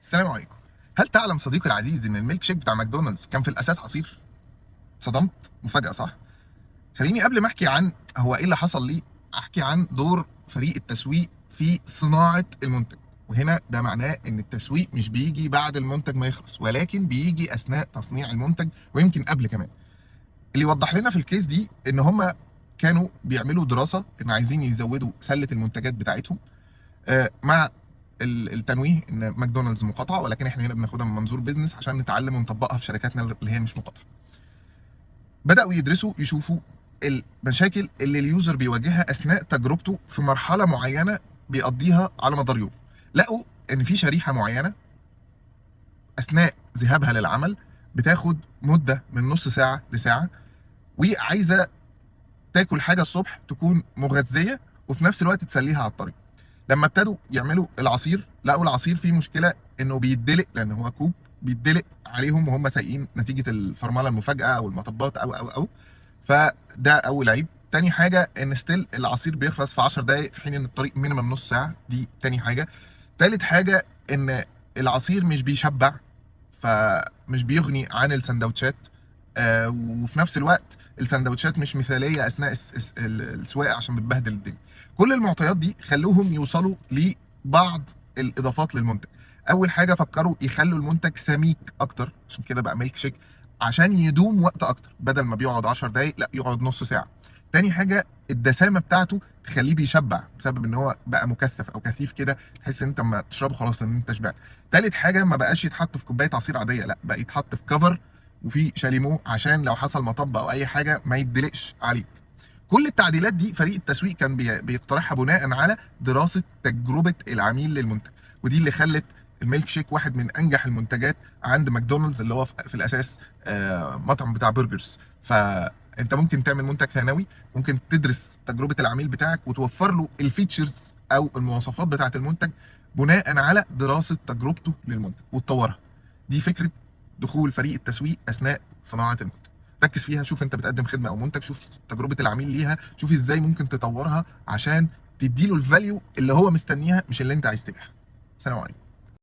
السلام عليكم. هل تعلم صديقي العزيز ان الميلك شيك بتاع ماكدونالدز كان في الاساس عصير؟ صدمت؟ مفاجأة صح؟ خليني قبل ما احكي عن هو ايه اللي حصل لي، احكي عن دور فريق التسويق في صناعة المنتج. وهنا ده معناه ان التسويق مش بيجي بعد المنتج ما يخلص، ولكن بيجي اثناء تصنيع المنتج ويمكن قبل كمان. اللي يوضح لنا في ال case دي ان هم كانوا بيعملوا دراسة ان عايزين يزودوا سلة المنتجات بتاعتهم، مع التنويه ان ماكدونالدز مقاطعه، ولكن احنا هنا بناخدها من منظور business عشان نتعلم ونطبقها في شركاتنا اللي هي مش مقاطعه. بداوا يدرسوا يشوفوا المشاكل اللي ال user بيواجهها اثناء تجربته في مرحلة معينة بيقضيها على مدار يوم. لقوا ان في شريحة معينة اثناء ذهابها للعمل بتاخد مده من نص ساعة لساعة، وعايزه تاكل حاجة الصبح تكون مغذيه وفي نفس الوقت تسليها على الطريق. لما ابتدوا يعملوا العصير لقوا العصير فيه مشكلة انه بيدلق، لان هو كوب بيدلق عليهم وهم سايقين نتيجة الفرمله المفاجاة او المطبات او او او فده اول عيب. تاني حاجة ان still العصير بيخلص في 10 دقائق في حين ان الطريق minimum نص ساعة، دي تاني حاجة. تالت حاجة ان العصير مش بيشبع، فمش بيغني عن السندوتشات، وفي نفس الوقت السندوتشات مش مثاليه اثناء السواقة عشان بتبهدل الدنيا. كل المعطيات دي خلوهم يوصلوا لبعض الاضافات للمنتج. اول حاجة فكروا يخلوا المنتج سميك اكتر، عشان كده بقى ميلك شيك، عشان يدوم وقت اكتر، بدل ما بيقعد 10 دقايق لا يقعد نص ساعة. تاني حاجة الدسامه بتاعته تخليه بيشبع بسبب ان هو بقى مكثف او كثيف كده، تحس ان انت لما تشربه خلاص ان انت شبعت. تالت حاجة ما بقاش يتحط في كوباية عصير عادية، لا بقى يتحط في cover وفي شاليمو عشان لو حصل مطب او اي حاجة ما يدلقش عليك. كل التعديلات دي فريق التسويق كان بيقترحها بناء على دراسة تجربه العميل للمنتج، ودي اللي خلت الميلك شيك واحد من انجح المنتجات عند ماكدونالدز، اللي هو في الاساس مطعم بتاع burgers. فانت ممكن تعمل منتج ثانوي، ممكن تدرس تجربه العميل بتاعك وتوفر له ال features او المواصفات بتاعه المنتج بناء على دراسة تجربته للمنتج وتطورها. دي فكرة دخول فريق التسويق اثناء صناعة المنتج. ركز فيها، شوف انت بتقدم خدمة او منتج، شوف تجربه العميل ليها، شوف ازاي ممكن تطورها عشان تديله ال value اللي هو مستنيها مش اللي انت عايز تبيعها. سلام عليكم.